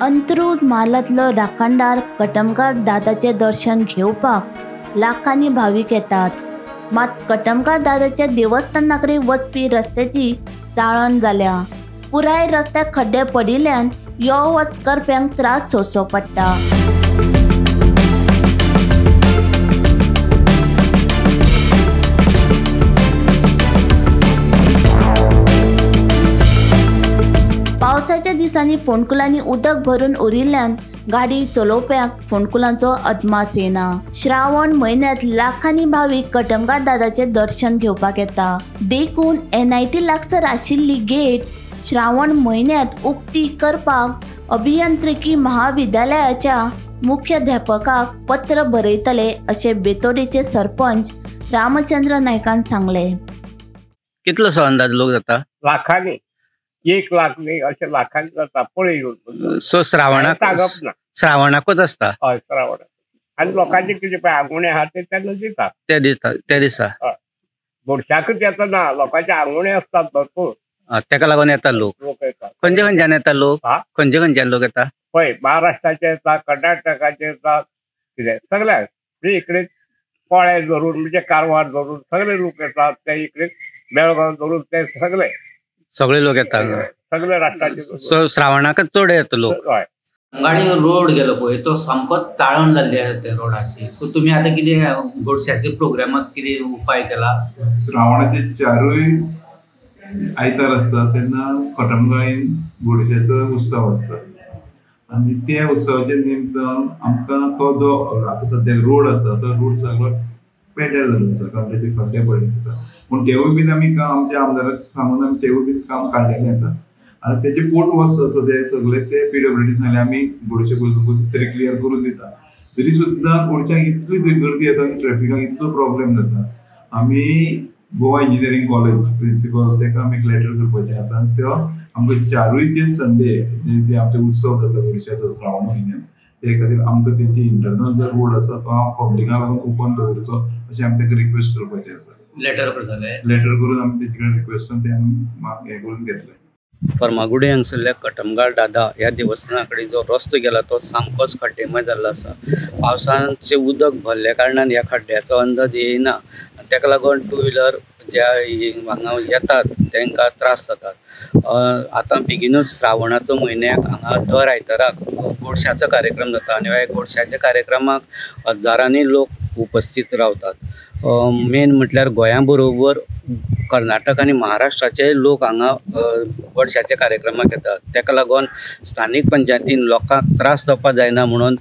अंत्रुज म्हालांतलो राखणदार कटमगार दादाचें दर्शन घेवपाक लाखांनी भावीक येतात. मात कटमगार दादाच्या देवस्थाना कडेन वचपी रस्त्याची चाळण जाल्या. पुराय रस्त्याक खड्डे पडिल्ल्यान यो वच करप्यांक त्रास सोंसचो पडटा. पावसाच्या दिसांनी फोंडकुलांनी उदक भरून उरिल्ल्यान गाडी चलोवप्यांक फोंडकुलांचो अदमास येना. श्रावण म्हयन्यांत लाखांनी भावीक कटमगार दादाचें दर्शन घेवपाक येता. देखून NIT लागसर आशिल्ली गेट श्रावण म्हयन्यांत उक्ती करपाक अभियांत्रिकी महाविद्यालयाच्या मुख्याध्यापकाक पत्र बरयतले अशें बेतोडेचे सरपंच रामचंद्र नायकान सांगलें. कितलोसो अंदाज लोक जाता? लाखांनी, 1 लाख न्ही अशें लाखांनी जाता. पळय सो श्रावणाक सांगप ना, श्रावणाकूच आसता. हय, श्रावणाक. आनी लोकांचे कितें पळय आंगोवणे आहा ते तेन्ना दितात, ते दिता त्या दिसा. गोडशाकूच येता ना, लोकांचे आंगोवणे आसतात भरपूर, तेका लागून येता लोक. लोक येतात. खंयचे खंयच्यान येता लोक? खंयचे खंयच्यान लोक येता? पळय महाराष्ट्राचे येता, कर्नाटकाचे येता, कितें सगळे म्हणजे इकडे पोळे धरून म्हणजे कारवार धरून सगळे लोक येतात. ते इकडे बेळगांव धरून ते सगळे सगळे लोक येतात, सगळे राष्ट्राचे. श्रावणाकच चड येता लोक. गाडी रोड गेलो पळय तो सामकोच चाळण जाल्ली आसा त्या रोडाची. सो तुमी आतां कितें गोडश्याच्या प्रोग्रामाक कितें उपाय केला? श्रावणाचे 4 आयतार आसता तेन्ना कटमगाळीन गोडश्याचो उत्सव आसता आनी त्या उत्सवाच्या निमतान आमकां तो जो आतां सद्याक रोड आसा तो रोड सगळो पेड्ड्यार जाल्लो आसा, कारण ताचे खड्डे पडलेले आसा. पूण तेवूय बीन आमी आमच्या आमदाराक सांगून आमी तेवूय बीन काम काडलेलें आसा. आनी तेजे पोट वर्स आसा ते सगळे ते PWD सांगले आमी गोडशे करून तरी क्लियर करून दिता. तरी सुद्दां गोडश्यांक इतली गर्दी येता आनी ट्रॅफिकाक इतलो प्रॉब्लेम जाता. आमी गोवा इंजिनियरींग कॉलेज प्रिंसिपल ताका आमी एक लेटर करपाचें आसा आनी तो आमकां 4 जे संडे जे आमचे उत्सव जाता गोडश्याचो श्रावण म्हयन्यान ते खातीर आमकां तेंचे इंटरनल जो रोड आसा तो पब्लिकाक लागून ओपन दवरचो अशें आमी ताका रिक्वेस्ट करपाचें आसा. लेटर करतले, लेटर करून आमी तेजे कडेन रिक्वेस्ट करून ते आमी हें करून घेतले. फर्मागुडी हांगसरल्या कटमगार दादा ह्या देवस्थाना कडेन जो रस्तो गेला तो सामकोच खड्डेमय जाल्लो आसा. पावसाचें उदक भरल्या कारणान ह्या खड्ड्याचो अंदाज येयना आनी तेका लागून टू व्हिलर ज्या हांगा येतात तांकां त्रास जातात. आतां बेगीनूच श्रावणाचो म्हयन्याक हांगा दर आयताराक गोडश्याचो कार्यक्रम जाता आनी ह्या गोडश्याच्या कार्यक्रमाक हजारांनी लोक उपस्थीत रावतात. मेन म्हटल्यार गोंया बरोबर कर्नाटक आनी महाराष्ट्राचे लोक हांगा गोडश्याच्या कार्यक्रमाक येतात. तेका लागून स्थानीक पंचायतीन लोकांक त्रास जावपाक जायना म्हणून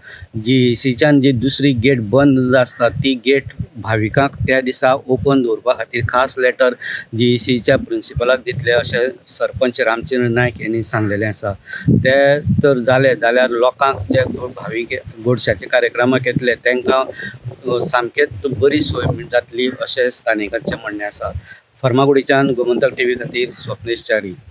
GECच्यान जी दुसरी गेट बंद आसता ती गेट भाविकांक त्या दिसा ओपन दवरपा खातीर खास लेटर GECच्या प्रिंसिपलाक दितले अशें सरपंच रामचंद्र नायक यांनी सांगलेलें आसा. ते तर जालें जाल्यार लोकांक जे भावीक गोडश्याच्या कार्यक्रमाक येतले तांकां सामकेंच बरी सोय जातली अशें स्थानिकांचें म्हणणें आसा. फर्मागुडीच्यान गोमंतक TV खातीर स्वप्नेश च्यारी.